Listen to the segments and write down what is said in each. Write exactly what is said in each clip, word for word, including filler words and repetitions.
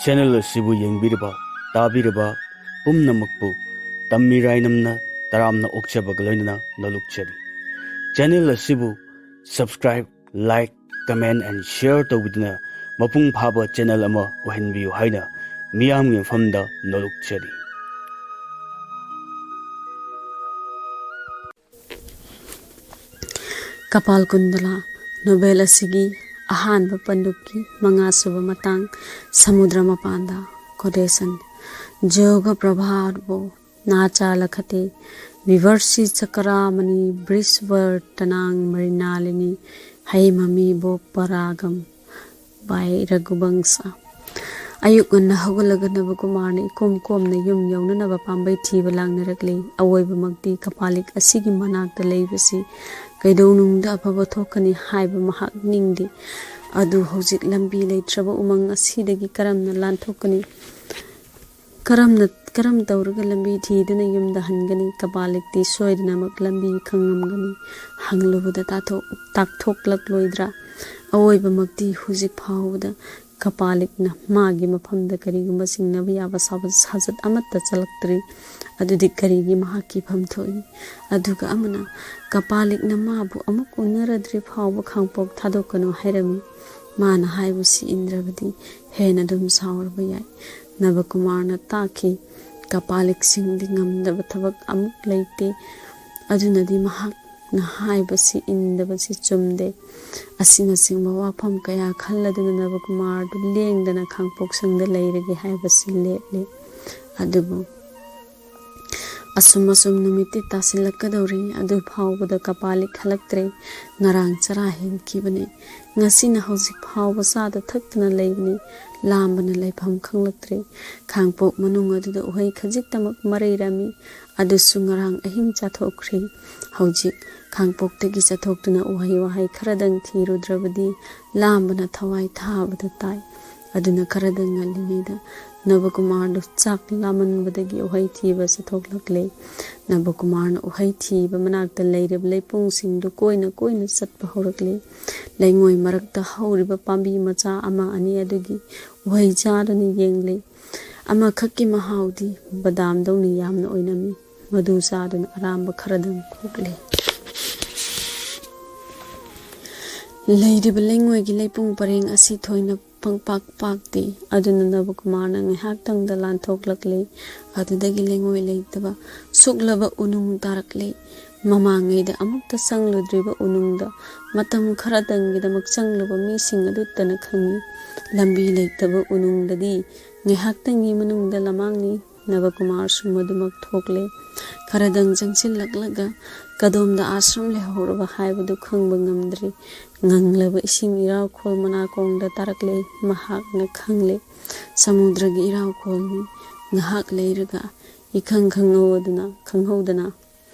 Channel ꯑꯁꯤꯕꯨ ꯌꯦꯡꯕꯤꯔꯤꯕ, ꯇꯥꯕꯤꯔꯤꯕ ꯄꯨꯝꯅꯃꯛꯄꯨ ꯇꯝꯃꯤꯔꯥꯏꯅꯝꯅ ꯇꯔꯥꯝꯅ ꯑꯣꯛꯆꯕꯒ ꯂꯣꯏꯅꯅ ꯅꯣꯂꯨꯛꯆꯔꯤ꯫ ꯆꯦꯅꯦꯜ ꯑꯁꯤꯕꯨ subscribe, like, comment and share ꯇꯧꯕꯤꯗꯨꯅ ꯃꯄꯨꯡ ꯐꯥꯕ ꯆꯦꯅꯦꯜ ꯑꯃ ꯑꯣꯏꯍꯟꯕꯤꯌꯨ ꯍꯥꯏꯅ ꯃꯤꯌꯥꯝꯒꯤ ꯃꯐꯝꯗ ꯅꯣꯂꯨꯛꯆꯔꯤ꯫ ꯀꯄꯥꯜ ꯀꯨꯟꯗꯂꯥ ꯅꯣꯚꯦꯜ ꯑꯁꯤꯒꯤ ꯑꯍꯥꯟꯕ ꯄꯟꯗꯨꯞꯀꯤ ꯃꯉꯥꯁꯨꯕ ꯃꯇꯥꯡ, ꯁꯃꯨꯗ꯭ꯔ ꯃꯄꯥꯟꯗ꯫ Quotation: ꯖꯣꯒ ꯄ꯭ꯔꯚꯥꯕꯣ ꯅꯥꯆꯥ ꯂꯈꯇꯦ ꯚꯤꯚꯔꯁꯤ ꯆꯀ꯭ꯔꯥꯃꯅꯤ ꯕ꯭ꯔꯤꯁꯚꯔꯇꯅꯥꯡ ꯃꯔꯤꯅꯥꯂꯤꯅꯤ ꯍꯩꯃꯃꯤ ꯕꯣ ꯄꯔꯥꯒꯝ꯫ By ꯔꯘꯨꯕꯪꯁ꯫ ꯑꯌꯨꯛ ꯉꯟꯅ ꯍꯧꯒꯠꯂꯒ ꯅꯕꯀꯨꯃꯥꯔꯅ ꯏꯀꯣꯝ ꯀꯣꯝꯅ ꯌꯨꯝ ꯌꯧꯅꯅꯕ ꯄꯥꯝꯕꯩ ꯊꯤꯕ ꯂꯥꯡꯅꯔꯛꯂꯤ꯫ ꯑꯋꯣꯏꯕꯃꯛꯇꯤ ꯀꯄꯥꯂꯤꯛ ꯑꯁꯤꯒꯤ ꯃꯅꯥꯛꯇ ꯂꯩꯕꯁꯤ ꯀꯩꯗꯧꯅꯨꯡꯗ ꯑꯐꯕ ꯊꯣꯛꯀꯅꯤ ꯍꯥꯏꯕ ꯃꯍꯥꯛ ꯅꯤꯡꯗꯦ꯫ ꯑꯗꯨ ꯍꯧꯖꯤꯛ ꯂꯝꯕꯤ ꯂꯩꯇ꯭ꯔꯕ ꯎꯃꯪ ꯑꯁꯤꯗꯒꯤ ꯀꯔꯝꯅ ꯂꯥꯟꯊꯣꯛꯀꯅꯤ? ꯀꯔꯝꯅ, ꯀꯔꯝ ꯇꯧꯔꯒ ꯂꯝꯕꯤ ꯊꯤꯗꯨꯅ ꯌꯨꯝꯗ ꯍꯟꯒꯅꯤ? ꯀꯄꯥꯂꯤꯛꯇꯤ ꯁꯣꯏꯗꯅꯃꯛ ꯂꯝꯕꯤ ꯈꯪꯉꯝꯒꯅꯤ꯫ ꯍꯪꯂꯨꯕꯗ ꯇꯥꯊꯣꯛ-, ꯇꯥꯛꯊꯣꯛꯂꯛꯂꯣꯏꯗ꯭ꯔꯥ? ꯑꯋꯣꯏꯕꯃꯛꯇꯤ ꯍꯧꯖꯤꯛ ꯐꯥꯎꯕꯗ ꯀꯄꯥꯂꯤꯛꯅ ꯃꯥꯒꯤ ꯃꯐꯝꯗ ꯀꯔꯤꯒꯨꯝꯕ ꯆꯤꯡꯅꯕ ꯌꯥꯕ ꯁꯥꯕ-, ꯁꯥꯖꯠ ꯑꯃꯠꯇ ꯆꯠꯂꯛꯇ꯭ꯔꯤ꯫ ꯑꯗꯨꯗꯤ ꯀꯔꯤꯒꯤ ꯃꯍꯥꯛꯀꯤ ꯐꯝ ꯊꯣꯛꯏ? ꯑꯗꯨꯒ ꯑꯃꯅ ꯀꯄꯥꯂꯤꯛꯅ ꯃꯥꯕꯨ ꯑꯃꯨꯛ ꯎꯅꯔꯗ꯭ꯔꯤ ꯐꯥꯎꯕ ꯈꯥꯡꯄꯣꯛ ꯊꯥꯗꯣꯛꯀꯅꯨ ꯍꯥꯏꯔꯝꯃꯤ꯫ ꯃꯥꯅ ꯍꯥꯏꯕꯁꯤ ꯏꯟꯗ꯭ꯔꯕꯗꯤ ꯍꯦꯟꯅ ꯑꯗꯨꯝ ꯁꯥꯎꯔꯕ ꯌꯥꯏ꯫ ꯅꯕꯀꯨꯃꯥꯔꯅ ꯇꯥꯛꯈꯤ, ꯀꯄꯥꯂꯤꯛꯁꯤꯡꯗꯤ ꯉꯝꯗꯕ ꯊꯕꯛ ꯑꯃꯨꯛ ꯂꯩꯇꯦ꯫ ꯑꯗꯨꯅꯗꯤ ꯃꯍꯥꯛꯅ ꯍꯥꯏꯕꯁꯤ ꯏꯟꯗꯕꯁꯤ ꯆꯨꯝꯗꯦ꯫ ꯑꯁꯤꯅꯆꯤꯡꯕ ꯋꯥꯐꯝ ꯀꯌꯥ ꯈꯜꯂꯗꯨꯅ ꯅꯕꯀꯨꯃꯥꯔꯗꯨ ꯂꯦꯡꯗꯅ ꯈꯥꯡꯄꯣꯛꯁꯪꯗ ꯂꯩꯔꯒꯦ ꯍꯥꯏꯕꯁꯤ ꯂꯦꯞꯂꯦ꯫ ꯑꯗꯨꯕꯨ ꯑꯁꯨꯝ ꯑꯁꯨꯝ ꯅꯨꯃꯤꯠꯇꯤ ꯇꯥꯁꯤꯜꯂꯛꯀꯗꯧꯔꯤ꯫ ꯑꯗꯨ ꯐꯥꯎꯕꯗ ꯀꯄꯥꯂꯤꯛ ꯍꯜꯂꯛꯇ꯭ꯔꯦ꯫ ꯉꯔꯥꯡ ꯆꯔꯥ ꯍꯦꯟꯈꯤꯕꯅꯤ꯫ ꯉꯁꯤꯅ ꯍꯧꯖꯤꯛ ꯐꯥꯎꯕ ꯆꯥꯗ ꯊꯛꯇꯅ ꯂꯩꯕꯅꯤ꯫ ꯂꯥꯝꯕꯅ ꯂꯩꯐꯝ ꯈꯪꯂꯛꯇ꯭ꯔꯦ꯫ ꯈꯥꯡꯄꯣꯛ ꯃꯅꯨꯡ ꯑꯗꯨꯗ ꯎꯍꯩ ꯈꯖꯤꯛꯇꯃꯛ ꯃꯔꯩꯔꯝꯃꯤ꯫ ꯑꯗꯨꯁꯨ ꯉꯔꯥꯡ ꯑꯍꯤꯡ ꯆꯥꯊꯣꯛꯈ꯭ꯔꯦ꯫ ꯍꯧꯖꯤꯛ ꯈꯥꯡꯄꯣꯛꯇꯒꯤ ꯆꯠꯊꯣꯛꯇꯨꯅ ꯎꯍꯩ ꯋꯥꯍꯩ ꯈꯔꯗꯪ ꯊꯤꯔꯨꯗ꯭ꯔꯕꯗꯤ ꯂꯥꯝꯕꯅ ꯊꯋꯥꯏ ꯊꯥꯕꯗ ꯇꯥꯏ꯫ ꯑꯗꯨꯅ ꯈꯔꯗꯪ ꯉꯜꯂꯤꯉꯩꯗ ꯅꯕꯀꯨꯃꯥꯔꯗꯨ ꯆꯥꯛ ꯂꯥꯝꯃꯟꯕꯗꯒꯤ ꯎꯍꯩ ꯊꯤꯕ ꯆꯠꯊꯣꯛꯂꯛꯂꯦ꯫ ꯅꯕꯀꯨꯃꯥꯔꯅ ꯎꯍꯩ ꯊꯤꯕ ꯃꯅꯥꯛꯇ ꯂꯩꯔꯤꯕ ꯂꯩꯄꯨꯡꯁꯤꯡꯗꯨ ꯀꯣꯏꯅ ꯀꯣꯏꯅ ꯆꯠꯄ ꯍꯧꯔꯛꯂꯦ꯫ ꯂꯩꯉꯣꯏ ꯃꯔꯛꯇ ꯍꯧꯔꯤꯕ ꯄꯥꯝꯕꯤ ꯃꯆꯥ ꯑꯃ ꯑꯅꯤ ꯑꯗꯨꯒꯤ ꯎꯍꯩ ꯆꯥꯗꯨꯅ ꯌꯦꯡꯂꯦ꯫ ꯑꯃꯈꯛꯀꯤ ꯃꯍꯥꯎꯗꯤ ꯕꯗꯥꯝꯗꯧꯅ ꯌꯥꯝꯅ ꯑꯣꯏꯅꯝꯃꯤ꯫ ꯃꯗꯨ ꯆꯥꯗꯨꯅ ꯑꯔꯥꯝꯕ ꯈꯔꯗꯪ ꯈꯣꯛꯂꯦ꯫ ꯂꯩꯔꯤꯕ ꯂꯩꯉꯣꯏꯒꯤ ꯂꯩꯄꯨꯡ ꯄꯔꯦꯡ ꯑꯁꯤ ꯊꯣꯏꯅ ꯄꯪꯄꯥꯛ ꯄꯥꯛꯇꯦ꯫ ꯑꯗꯨꯅ ꯅꯕꯀꯨꯃꯥꯔꯅ ꯉꯥꯏꯍꯥꯛꯇꯪꯗ ꯂꯥꯟꯊꯣꯛꯂꯛꯂꯦ꯫ ꯑꯗꯨꯗꯒꯤ ꯂꯩꯉꯣꯏ ꯂꯩꯇꯕ ꯁꯨꯛꯂꯕ ꯎꯅꯨꯡ ꯇꯥꯔꯛꯂꯦ꯫ ꯃꯃꯥꯡꯉꯩꯗ ꯑꯃꯨꯛꯇ ꯆꯪꯂꯨꯗ꯭ꯔꯤꯕ ꯎꯅꯨꯡꯗ ꯃꯇꯝ ꯈꯔꯗꯪꯒꯤꯗꯃꯛ ꯆꯪꯂꯨꯕ ꯃꯤꯁꯤꯡ ꯑꯗꯨꯇꯅ ꯈꯪꯏ꯫ ꯂꯝꯕꯤ ꯂꯩꯇꯕ ꯎꯅꯨꯡꯗꯗꯤ ꯉꯥꯏꯍꯥꯛꯇꯪꯒꯤ ꯃꯅꯨꯡꯗ ꯂꯃꯥꯡꯅꯤ꯫ ꯅꯕꯀꯨꯃꯥꯔꯁꯨ ꯃꯗꯨꯃꯛ ꯊꯣꯛꯂꯦ꯫ ꯈꯔꯗꯪ ꯆꯪꯁꯤꯜꯂꯛꯂꯒ ꯀꯗꯣꯝꯗ ꯑꯥꯁ꯭ꯔꯝ ꯂꯩꯍꯧꯔꯕ ꯍꯥꯏꯕꯗꯨ ꯈꯪꯕ ꯉꯝꯗ꯭ꯔꯦ꯫ ꯉꯪꯂꯕ ꯏꯁꯤꯡ ꯏꯔꯥꯎꯈꯣꯜ ꯃꯅꯥꯀꯣꯡꯗ ꯇꯥꯔꯛꯂꯦ꯫ ꯃꯍꯥꯛꯅ ꯈꯪꯂꯦ, ꯁꯃꯨꯗ꯭ꯔꯒꯤ ꯏꯔꯥꯎꯈꯣꯜꯅꯤ꯫ ꯉꯥꯏꯍꯥꯛ ꯂꯩꯔꯒ ꯏꯈꯪ ꯈꯪꯍꯧꯗꯅ, ꯈꯪꯍꯧꯗꯅ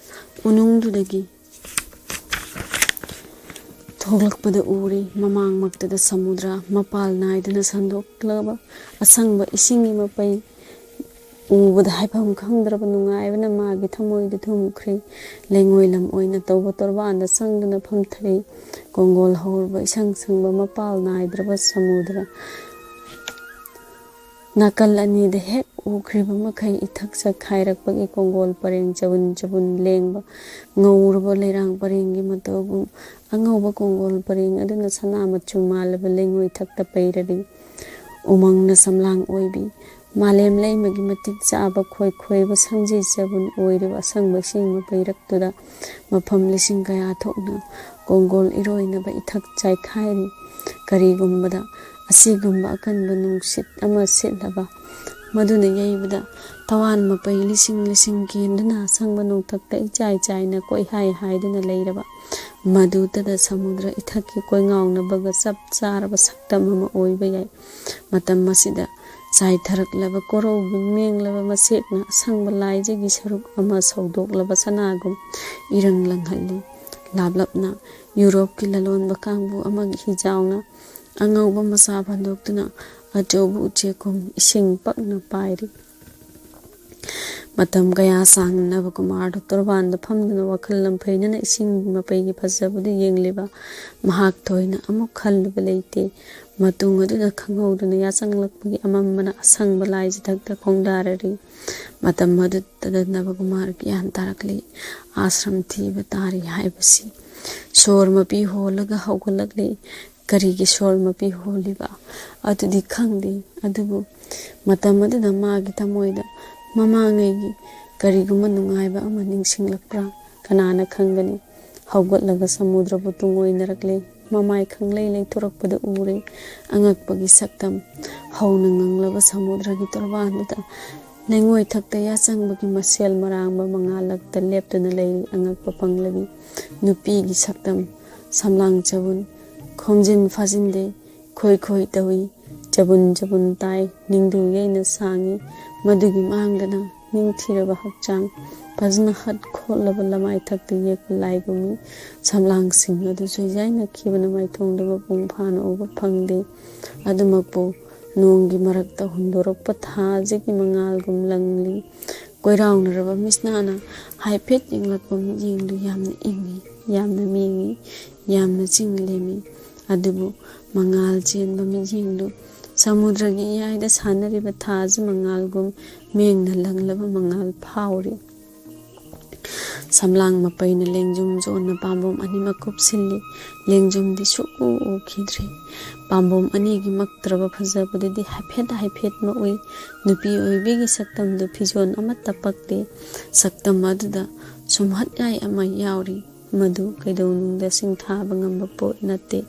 ꯎꯅꯨꯡꯗꯨꯗꯒꯤ ꯊꯣꯛꯂꯛꯄꯗ ꯎꯔꯦ꯫ ꯃꯃꯥꯡꯃꯛꯇꯗ ꯁꯃꯨꯗ꯭ꯔ ꯃꯄꯥꯜ ꯅꯥꯏꯗꯅ ꯁꯟꯗꯣꯛꯂꯕ ꯑꯁꯪꯕ ꯏꯁꯤꯡꯒꯤ ꯃꯄꯩ ꯎꯕꯗ ꯍꯥꯏꯐꯝ ꯈꯪꯗ꯭ꯔꯕ ꯅꯨꯡꯉꯥꯏꯕꯅ ꯃꯥꯒꯤ ꯊꯃꯣꯏꯗ ꯊꯨꯝꯈ꯭ꯔꯦ꯫ ꯂꯩꯉꯣꯏ ꯂꯝ ꯑꯣꯏꯅ ꯇꯧꯕ ꯇꯣꯔꯕꯥꯟꯗ ꯆꯪꯗꯨꯅ ꯐꯝꯊꯔꯦ꯫ ꯀꯣꯡꯒꯣꯜ ꯍꯧꯔꯕ ꯏꯁꯪ ꯁꯪꯕ ꯃꯄꯥꯜ ꯅꯥꯏꯗ꯭ꯔꯕ ꯁꯃꯨꯗ꯭ꯔ ꯅꯥꯀꯜ ꯑꯅꯤꯗ ꯍꯦꯛ ꯎꯈ꯭ꯔꯤꯕ ꯃꯈꯩ ꯏꯊꯛ ꯆꯥꯏꯈꯥꯏꯔꯛꯄꯒꯤ ꯀꯣꯡꯒꯣꯜ ꯄꯔꯦꯡ ꯆꯕꯨꯟ ꯆꯕꯨꯟ ꯂꯦꯡꯕ ꯉꯧꯔꯕ ꯂꯩꯔꯥꯡ ꯄꯔꯦꯡꯒꯤ ꯃꯇꯧꯒꯨꯝ ꯑꯉꯧꯕ ꯀꯣꯡꯒꯣꯜ ꯄꯔꯦꯡ ꯑꯗꯨꯅ ꯁꯅꯥ ꯃꯆꯨ ꯃꯥꯜꯂꯕ ꯂꯩꯉꯣꯏ ꯊꯛꯇ ꯄꯩꯔꯔꯤ꯫ ꯎꯃꯪꯅ ꯁꯝꯂꯥꯡ ꯑꯣꯏꯕꯤ, ꯃꯥꯂꯦꯝ ꯂꯩꯃꯒꯤ ꯃꯇꯤꯛ ꯆꯥꯕ ꯈꯣꯏ ꯈꯣꯏꯕ ꯁꯝꯖꯤ ꯆꯕꯨꯟ ꯑꯣꯏꯔꯤꯕ ꯑꯁꯪꯕ ꯏꯁꯤꯡ ꯃꯄꯩꯔꯛꯇꯨꯗ ꯃꯐꯝ ꯂꯤꯁꯤꯡ ꯀꯌꯥ ꯊꯣꯛꯅ ꯀꯣꯡꯒꯣꯜ ꯏꯔꯣꯏꯅꯕ ꯏꯊꯛ ꯆꯥꯏꯈꯥꯏꯔꯤ꯫ ꯀꯔꯤꯒꯨꯝꯕꯗ ꯑꯁꯤꯒꯨꯝꯕ ꯑꯀꯟꯕ ꯅꯨꯡꯁꯤꯠ ꯑꯃ ꯁꯤꯠꯂꯕ, ꯃꯗꯨꯅ ꯌꯩꯕꯗ ꯊꯋꯥꯟ ꯃꯄꯩ ꯂꯤꯁꯤꯡ ꯂꯤꯁꯤꯡ ꯀꯦꯟꯗꯨꯅ ꯑꯁꯪꯕ ꯅꯣꯡꯊꯛꯇ ꯏꯆꯥꯏ ꯆꯥꯏꯅ ꯀꯣꯏꯍꯥꯏ ꯍꯥꯏꯗꯨꯅ ꯂꯩꯔꯕ, ꯃꯗꯨꯇꯗ ꯁꯃꯨꯗ꯭ꯔ ꯏꯊꯛꯀꯤ ꯀꯣꯏꯉꯥꯎꯅꯕꯒ ꯆꯞ ꯆꯥꯔꯕ ꯁꯛꯇꯝ ꯑꯃ ꯑꯣꯏꯕ ꯌꯥꯏ꯫ ꯃꯇꯝ ꯑꯁꯤꯗ ꯆꯥꯏꯊꯔꯛꯂꯕ ꯀꯣꯔꯧꯒꯤ ꯃꯦꯡꯂꯕ ꯃꯁꯦꯛꯅ ꯑꯁꯪꯕ ꯂꯥꯏꯖꯒꯤ ꯁꯔꯨꯛ ꯑꯃ ꯁꯧꯗꯣꯛꯂꯕ ꯁꯅꯥꯒꯨꯝ ꯏꯔꯪ ꯂꯪꯍꯜꯂꯤ꯫ ꯂꯥꯞꯂꯞꯅ ꯌꯨꯔꯣꯞꯀꯤ ꯂꯂꯣꯟꯕ ꯀꯥꯡꯕꯨ ꯑꯃꯒꯤ ꯍꯤꯖꯥꯎꯅ ꯑꯉꯧꯕ ꯃꯆꯥ ꯐꯟꯗꯣꯛꯇꯨꯅ ꯑꯆꯧꯕ ꯎꯆꯦꯛꯀꯨꯝ ꯏꯁꯤꯡ ꯄꯛꯅ ꯄꯥꯏꯔꯤ꯫ ꯃꯇꯝ ꯀꯌꯥ ꯁꯥꯡꯅ ꯅꯕꯀꯨꯃꯥꯔꯗꯨ ꯇꯣꯔꯕꯥꯟꯗ ꯐꯝꯗꯨꯅ ꯋꯥꯈꯜ ꯂꯝꯐꯩꯅꯅ ꯏꯁꯤꯡꯒꯤ ꯃꯄꯩꯒꯤ ꯐꯖꯕꯗꯨ ꯌꯦꯡꯂꯤꯕ ꯃꯍꯥꯛ ꯊꯣꯏꯅ ꯑꯃꯨꯛ ꯈꯜꯂꯨꯕ ꯂꯩꯇꯦ꯫ ꯃꯇꯨꯡ ꯑꯗꯨꯗ ꯈꯪꯍꯧꯗꯅ ꯌꯥꯆꯪꯂꯛꯄꯒꯤ ꯑꯃꯝꯕꯅ ꯑꯁꯪꯕ ꯂꯥꯏꯖꯊꯛꯇ ꯈꯣꯡꯗꯥꯔꯔꯤ꯫ ꯃꯇꯝ ꯑꯗꯨꯗ ꯅꯕꯀꯨꯃꯥꯔ ꯒ꯭ꯌꯥꯟ ꯇꯥꯔꯛꯂꯤ꯫ ꯑꯥꯁ꯭ꯔꯝ ꯊꯤꯕ ꯇꯥꯔꯤ ꯍꯥꯏꯕꯁꯤ꯫ ꯁꯣꯔ ꯃꯄꯤ ꯍꯣꯜꯂꯒ ꯍꯧꯒꯠꯂꯛꯂꯤ꯫ ꯀꯔꯤꯒꯤ ꯁꯣꯔ ꯃꯄꯤ ꯍꯣꯜꯂꯤꯕ ꯑꯗꯨꯗꯤ ꯈꯪꯗꯦ, ꯑꯗꯨꯕꯨ ꯃꯇꯝ ꯑꯗꯨꯗ ꯃꯥꯒꯤ ꯊꯃꯣꯏꯗ ꯃꯃꯥꯡꯉꯩꯒꯤ ꯀꯔꯤꯒꯨꯝꯕ ꯅꯨꯡꯉꯥꯏꯕ ꯑꯃ ꯅꯤꯡꯁꯤꯡꯂꯛꯄ꯭ꯔꯥ? ꯀꯅꯥꯅ ꯈꯪꯒꯅꯤ? ꯍꯧꯒꯠꯂꯒ ꯁꯃꯨꯗ꯭ꯔꯕꯨ ꯇꯨꯡꯑꯣꯏꯅꯔꯛꯂꯦ꯫ ꯃꯃꯥꯏ ꯈꯪꯂꯩ ꯂꯩꯊꯣꯔꯛꯄꯗ ꯎꯔꯦ ꯑꯉꯛꯄꯒꯤ ꯁꯛꯇꯝ꯫ ꯍꯧꯅ ꯉꯪꯂꯕ ꯁꯃꯨꯗ꯭ꯔꯒꯤ ꯇꯣꯔꯕꯥꯟꯗꯨꯗ ꯂꯩꯉꯣꯏ ꯊꯛꯇ ꯌꯥꯆꯪꯕꯒꯤ ꯃꯁꯦꯜ ꯃꯔꯥꯡꯕ ꯃꯉꯥꯜꯂꯛꯇ ꯂꯦꯞꯇꯨꯅ ꯂꯩꯔꯤ ꯑꯉꯛꯄ ꯄꯪꯂꯕꯤ ꯅꯨꯄꯤꯒꯤ ꯁꯛꯇꯝ꯫ ꯁꯝꯂꯥꯡ ꯆꯕꯨꯟ ꯈꯣꯝꯖꯤꯟ ꯐꯥꯖꯤꯟꯗꯦ꯫ ꯈꯣꯏ ꯈꯣꯏ ꯇꯧꯏ꯫ ꯆꯕꯨꯟ ꯆꯕꯨꯟ ꯇꯥꯏ꯫ ꯅꯤꯡꯗꯨ ꯌꯩꯅ ꯁꯥꯡꯏ꯫ ꯃꯗꯨꯒꯤ ꯃꯥꯡꯗꯅ ꯅꯤꯡꯊꯤꯔꯕ ꯍꯛꯆꯥꯡ, ꯐꯖꯅ ꯍꯠ ꯈꯣꯠꯂꯕ ꯂꯃꯥꯏꯊꯛꯇ ꯌꯦꯛꯄ ꯂꯥꯏꯒꯨꯝꯃꯤ꯫ ꯁꯝꯂꯥꯡꯁꯤꯡ ꯑꯗꯨꯁꯨ ꯌꯥꯏꯅꯈꯤꯕꯅ ꯃꯥꯏꯊꯣꯡꯗ ꯃꯄꯨꯡ ꯐꯥꯅ ꯎꯕ ꯐꯪꯗꯦ꯫ ꯑꯗꯨꯃꯛꯄꯨ ꯅꯣꯡꯒꯤ ꯃꯔꯛꯇ ꯍꯨꯟꯗꯣꯔꯛꯄ ꯊꯥ ꯑꯁꯤꯒꯤ ꯃꯉꯥꯜꯒꯨꯝ ꯂꯪꯂꯤ꯫ ꯀꯣꯏꯔꯥꯎꯅꯔꯕ ꯃꯤꯠꯁꯅꯥꯅ ꯍꯥꯏꯐꯦꯠ ꯌꯦꯡꯂꯛꯄ ꯃꯤꯠꯌꯦꯡꯗꯨ ꯌꯥꯝꯅ ꯏꯪꯏ, ꯌꯥꯝꯅ ꯃꯦꯡꯏ, ꯌꯥꯝꯅ ꯆꯤꯡ ꯂꯦꯝꯃꯤ꯫ ꯑꯗꯨꯕꯨ ꯃꯉꯥꯜ ꯆꯦꯟꯕ ꯃꯤꯠꯌꯦꯡꯗꯨ ꯁꯃꯨꯗ꯭ꯔꯒꯤ ꯏꯌꯥꯏꯗ ꯁꯥꯟꯅꯔꯤꯕ ꯊꯥꯁꯤ ꯃꯉꯥꯜꯒꯨꯝ ꯃꯦꯡꯅ ꯂꯪꯂꯕ ꯃꯉꯥꯜ ꯐꯥꯎꯔꯤ꯫ ꯁꯝꯂꯥꯡ ꯃꯄꯩꯅ ꯂꯦꯡꯖꯨꯝ ꯆꯣꯟꯅ ꯄꯥꯝꯕꯣꯝ ꯑꯅꯤꯃꯛ ꯀꯨꯞꯁꯤꯜꯂꯤ꯫ ꯂꯦꯡꯖꯨꯝꯗꯤ ꯁꯨꯛꯎ ꯎꯈꯤꯗ꯭ꯔꯦ꯫ ꯄꯥꯝꯕꯣꯝ ꯑꯅꯤꯒꯤ ꯃꯛꯇ꯭ꯔꯕ ꯐꯖꯕꯗꯨꯗꯤ ꯍꯥꯏꯐꯦꯠ ꯍꯥꯏꯐꯦꯠ ꯃꯛꯎꯏ꯫ ꯅꯨꯄꯤ ꯑꯣꯏꯕꯤꯒꯤ ꯁꯛꯇꯝꯗꯨ ꯐꯤꯖꯣꯜ ꯑꯃꯠꯇ ꯄꯛꯇꯦ꯫ ꯁꯛꯇꯝ ꯑꯗꯨꯗ ꯁꯨꯝꯍꯠ ꯌꯥꯏ ꯑꯃ ꯌꯥꯎꯔꯤ꯫ ꯃꯗꯨ ꯀꯩꯗꯧꯅꯨꯡꯗ ꯁꯤꯡꯊꯥꯕ ꯉꯝꯕ ꯄꯣꯠ ꯅꯠꯇꯦ꯫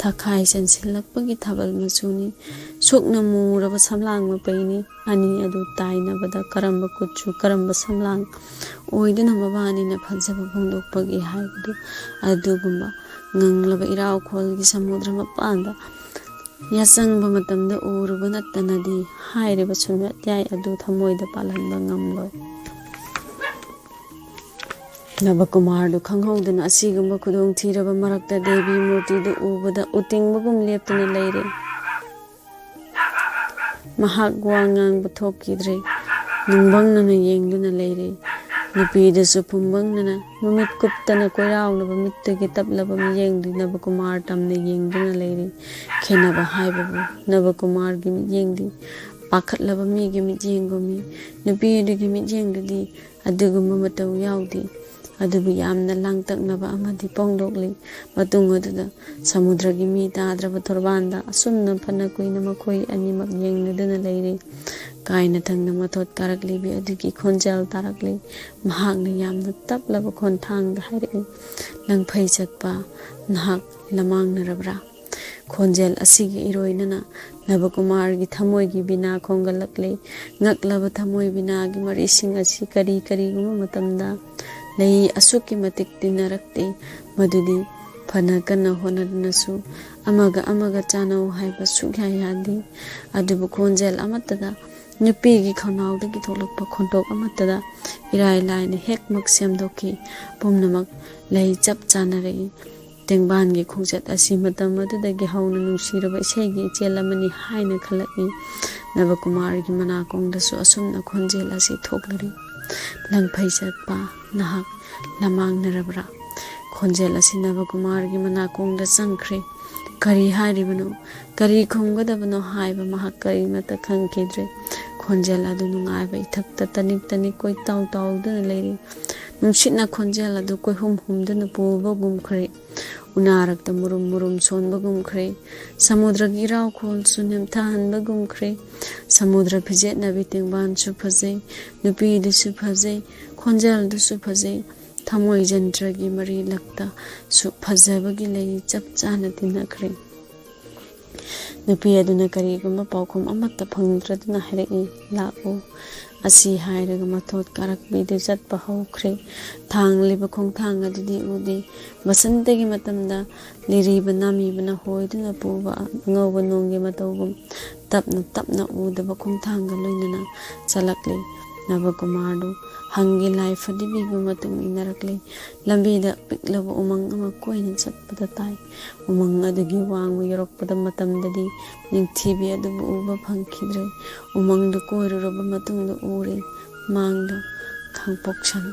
ꯊꯈꯥꯏ ꯆꯟꯁꯤꯜꯂꯛꯄꯒꯤ ꯊꯥꯕꯜ ꯃꯆꯨꯅꯤ꯫ ꯁꯨꯛꯅ ꯃꯨꯔꯕ ꯁꯝꯂꯥꯡ ꯃꯄꯩꯅꯤ꯫ ꯑꯅꯤ ꯑꯗꯨ ꯇꯥꯏꯅꯕꯗ ꯀꯔꯝꯕ ꯀꯨꯆꯨ, ꯀꯔꯝꯕ ꯁꯝꯂꯥꯡ ꯑꯣꯏꯗꯨꯅ ꯃꯕꯥꯅꯤꯅ ꯐꯖꯕ ꯐꯣꯡꯗꯣꯛꯄꯒꯦ ꯍꯥꯏꯕꯗꯨ, ꯑꯗꯨꯒꯨꯝꯕ ꯉꯪꯂꯕ ꯏꯔꯥꯎꯈꯣꯜꯒꯤ ꯁꯃꯨꯗ꯭ꯔ ꯃꯄꯥꯟꯗ ꯌꯥꯆꯪꯕ ꯃꯇꯝꯗ ꯎꯔꯨꯕ ꯅꯠꯇꯅꯗꯤ ꯍꯥꯏꯔꯤꯕ ꯁꯨꯝꯍꯠ ꯌꯥꯏ ꯑꯗꯨ ꯊꯃꯣꯏꯗ ꯄꯥꯜꯍꯟꯕ ꯉꯝꯂꯣꯏ꯫ ꯅꯕꯀꯨꯃꯥꯔꯗꯨ ꯈꯪꯍꯧꯗꯅ ꯑꯁꯤꯒꯨꯝꯕ ꯈꯨꯗꯣꯡꯊꯤꯔꯕ ꯃꯔꯛꯇ ꯗꯦꯕꯤ ꯃꯨꯔꯇꯤꯗꯨ ꯎꯕꯗ ꯎꯇꯤꯡꯕꯒꯨꯝ ꯂꯦꯞꯇꯨꯅ ꯂꯩꯔꯦ꯫ ꯃꯍꯥꯛ ꯋꯥ ꯉꯥꯡꯕ ꯊꯣꯛꯈꯤꯗ꯭ꯔꯦ꯫ ꯅꯨꯡꯕꯪꯅꯅ ꯌꯦꯡꯗꯨꯅ ꯂꯩꯔꯦ꯫ ꯅꯨꯄꯤꯗꯨꯁꯨ ꯄꯨꯝꯕꯪꯅꯅ ꯃꯃꯤꯠ ꯀꯨꯞꯇꯅ ꯀꯣꯏꯔꯥꯎꯅꯕ ꯃꯤꯠꯇꯒꯤ ꯇꯞꯂꯕ ꯃꯤꯠꯌꯦꯡꯗꯨ ꯅꯕꯀꯨꯃꯥꯔ ꯇꯝꯅ ꯌꯦꯡꯗꯨꯅ ꯂꯩꯔꯦ꯫ ꯈꯦꯟꯅꯕ ꯍꯥꯏꯕꯕꯨ ꯅꯕꯀꯨꯃꯥꯔꯒꯤ ꯃꯤꯠꯌꯦꯡꯗꯤ ꯄꯥꯈꯠꯂꯕ ꯃꯤꯒꯤ ꯃꯤꯠꯌꯦꯡꯒꯨꯝꯃꯤ꯫ ꯅꯨꯄꯤ ꯑꯗꯨꯒꯤ ꯃꯤꯠꯌꯦꯡꯗꯨꯗꯤ ꯑꯗꯨꯒꯨꯝꯕ ꯃꯇꯧ ꯌꯥꯎꯗꯦ꯫ ꯑꯗꯨꯕꯨ ꯌꯥꯝꯅ ꯂꯥꯡꯇꯛꯅꯕ ꯑꯃꯗꯤ ꯐꯣꯡꯗꯣꯛꯂꯤ꯫ ꯃꯇꯨꯡ ꯑꯗꯨꯗ ꯁꯃꯨꯗ꯭ꯔꯒꯤ ꯃꯤ ꯇꯥꯗ꯭ꯔꯕ ꯊꯣꯔꯕꯥꯟꯗ ꯑꯁꯨꯝꯅ ꯐꯅ ꯀꯨꯏꯅ ꯃꯈꯣꯏ ꯑꯅꯤꯃꯛ ꯌꯦꯡꯅꯗꯨꯅ ꯂꯩꯔꯤ꯫ ꯀꯥꯏꯅ ꯊꯪꯅ ꯃꯊꯣꯠ ꯀꯥꯔꯛꯂꯤꯕꯤ ꯑꯗꯨꯒꯤ ꯈꯣꯟꯖꯦꯜ ꯇꯥꯔꯛꯂꯤ꯫ ꯃꯍꯥꯛꯅ ꯌꯥꯝꯅ ꯇꯞꯂꯕ ꯈꯣꯟꯊꯥꯡꯗ ꯍꯥꯏꯔꯛꯏ, "ꯂꯪꯐꯩ ꯆꯠꯄ, ꯅꯍꯥꯛ ꯂꯃꯥꯡꯅꯔꯕ꯭ꯔꯥ?" ꯈꯣꯟꯖꯦꯜ ꯑꯁꯤꯒꯤ ꯏꯔꯣꯏꯅꯅ ꯅꯕꯀꯨꯃꯥꯔꯒꯤ ꯊꯃꯣꯏꯒꯤ ꯕꯤꯅꯥ ꯈꯣꯡꯒꯠꯂꯛꯂꯦ꯫ ꯉꯛꯂꯕ ꯊꯃꯣꯏ ꯕꯤꯅꯥꯒꯤ ꯃꯔꯤꯁꯤꯡ ꯑꯁꯤ ꯀꯔꯤ ꯀꯔꯤꯒꯨꯝꯕ ꯃꯇꯝꯗ ꯂꯩ ꯑꯁꯨꯛꯀꯤ ꯃꯇꯤꯛ ꯇꯤꯟꯅꯔꯛꯇꯦ, ꯃꯗꯨꯗꯤ ꯐꯅ ꯀꯟꯅ ꯍꯣꯠꯅꯗꯨꯅꯁꯨ ꯑꯃꯒ ꯑꯃꯒ ꯆꯥꯟꯅꯧ ꯍꯥꯏꯕ ꯁꯨꯛꯌꯥ ꯌꯥꯗꯦ꯫ ꯑꯗꯨꯕꯨ ꯈꯣꯟꯖꯦꯜ ꯑꯃꯠꯇꯗ, ꯅꯨꯄꯤꯒꯤ ꯈꯧꯅꯥꯎꯗꯒꯤ ꯊꯣꯛꯂꯛꯄ ꯈꯣꯟꯊꯣꯛ ꯑꯃꯠꯇꯗ ꯏꯔꯥꯏ ꯂꯥꯏꯅ ꯍꯦꯛꯃꯛ ꯁꯦꯝꯗꯣꯛꯈꯤ꯫ ꯄꯨꯝꯅꯃꯛ ꯂꯩ ꯆꯞ ꯆꯥꯅꯔꯛꯏ꯫ ꯇꯦꯡꯕꯥꯟꯒꯤ ꯈꯣꯡꯆꯠ ꯑꯁꯤ ꯃꯇꯝ ꯑꯗꯨꯗꯒꯤ ꯍꯧꯅ ꯅꯨꯡꯁꯤꯔꯕ ꯏꯁꯩꯒꯤ ꯏꯆꯦꯜ ꯑꯃꯅꯤ ꯍꯥꯏꯅ ꯈꯜꯂꯛꯏ꯫ ꯅꯕꯀꯨꯃꯥꯔꯒꯤ ꯃꯅꯥꯀꯣꯡꯗꯁꯨ ꯑꯁꯨꯝꯅ ꯈꯣꯟꯖꯦꯜ ꯑꯁꯤ ꯊꯣꯛꯂꯔꯤ, "ꯂꯪꯐꯩ ꯆꯠꯄ, ꯅꯍꯥꯛ ꯂꯃꯥꯡꯅꯔꯕ꯭ꯔꯥ?" ꯈꯣꯟꯖꯦꯜ ꯑꯁꯤ ꯅꯕꯀꯨꯃꯥꯔꯒꯤ ꯃꯅꯥꯀꯣꯡꯗ ꯆꯪꯈ꯭ꯔꯦ꯫ ꯀꯔꯤ ꯍꯥꯏꯔꯤꯕꯅꯣ, ꯀꯔꯤ ꯈꯨꯝꯒꯗꯕꯅꯣ ꯍꯥꯏꯕ ꯃꯍꯥꯛ ꯀꯔꯤꯃꯠꯇ ꯈꯪꯈꯤꯗ꯭ꯔꯦ꯫ ꯈꯣꯟꯖꯦꯜ ꯑꯗꯨ ꯅꯨꯡꯉꯥꯏꯕ ꯏꯊꯛꯇ ꯇꯅꯤꯛ ꯇꯅꯤꯛ ꯀꯣꯏꯇꯥꯎ ꯇꯥꯎꯗꯨꯅ ꯂꯩꯔꯤ꯫ ꯅꯨꯡꯁꯤꯠꯅ ꯈꯣꯟꯖꯦꯜ ꯑꯗꯨ ꯀꯣꯏꯍꯨꯝ ꯍꯨꯝꯗꯨꯅ ꯄꯨꯕꯒꯨꯝꯈ꯭ꯔꯦ꯫ ꯎꯅꯥꯔꯛꯇ ꯃꯨꯔꯨꯝ ꯃꯨꯔꯨꯝ ꯁꯣꯟꯕꯒꯨꯝꯈ꯭ꯔꯦ꯫ ꯁꯃꯨꯗ꯭ꯔꯒꯤ ꯏꯔꯥꯎꯈꯣꯜꯁꯨ ꯅꯦꯝꯊꯍꯟꯕꯒꯨꯝꯈ꯭ꯔꯦ꯫ ꯁꯃꯨꯗ꯭ꯔ ꯐꯤꯖꯦꯠꯅꯕꯤ ꯇꯦꯡꯕꯥꯟꯁꯨ ꯐꯖꯩ, ꯅꯨꯄꯤꯗꯨꯁꯨ ꯐꯖꯩ, ꯈꯣꯟꯖꯦꯜꯗꯨꯁꯨ ꯐꯖꯩ꯫ ꯊꯃꯣꯏ ꯖꯟꯇ꯭ꯔꯒꯤ ꯃꯔꯤ ꯂꯛꯇꯁꯨ ꯐꯖꯕꯒꯤ ꯂꯩ ꯆꯞ ꯆꯥꯅ ꯇꯤꯟꯅꯈ꯭ꯔꯦ꯫ ꯅꯨꯄꯤ ꯑꯗꯨꯅ ꯀꯔꯤꯒꯨꯝꯕ ꯄꯥꯎꯈꯨꯝ ꯑꯃꯠꯇ ꯐꯪꯗ꯭ꯔꯗꯨꯅ ꯍꯥꯏꯔꯛꯏ, "ꯂꯥꯛꯎ"꯫ ꯑꯁꯤ ꯍꯥꯏꯔꯒ ꯃꯊꯣꯠ ꯀꯥꯔꯛꯄꯤꯗꯨ ꯆꯠꯄ ꯍꯧꯈ꯭ꯔꯦ꯫ ꯊꯥꯡꯂꯤꯕ ꯈꯣꯡꯊꯥꯡ ꯑꯗꯨꯗꯤ ꯎꯗꯦ꯫ ꯕꯁꯟꯇꯒꯤ ꯃꯇꯝꯗ ꯂꯤꯔꯤꯕ ꯅꯥꯃꯤꯕꯅ ꯍꯣꯏꯗꯨꯅ ꯄꯨꯕ ꯑꯉꯧꯕ ꯅꯣꯡꯒꯤ ꯃꯇꯧꯒꯨꯝ ꯇꯞꯅ ꯇꯞꯅ ꯎꯗꯕ ꯈꯣꯡꯊꯥꯡꯒ ꯂꯣꯏꯅꯅ ꯆꯠꯂꯛꯂꯤ꯫ ꯅꯕꯀꯨꯃꯥꯔꯗꯨ ꯍꯪꯒꯤ ꯂꯥꯏ ꯐꯗꯤꯕꯤꯕꯨ ꯃꯇꯨꯡ ꯏꯟꯅꯔꯛꯂꯦ꯫ ꯂꯝꯕꯤꯗ ꯄꯤꯛꯂꯕ ꯎꯃꯪ ꯑꯃ ꯀꯣꯏꯅ ꯆꯠꯄꯗ ꯇꯥꯏ꯫ ꯎꯃꯪ ꯑꯗꯨꯒꯤ ꯋꯥꯡꯃ ꯌꯧꯔꯛꯄꯗ ꯃꯇꯝꯗꯗꯤ ꯅꯤꯡꯊꯤꯕꯤ ꯑꯗꯨꯕꯨ ꯎꯕ ꯐꯪꯈꯤꯗ꯭ꯔꯦ꯫ ꯎꯃꯪꯗꯨ ꯀꯣꯏꯔꯨꯔꯕ ꯃꯇꯨꯡꯗ ꯎꯔꯦ꯫ ꯃꯥꯡꯗ ꯈꯥꯡꯄꯣꯛꯁꯪ꯫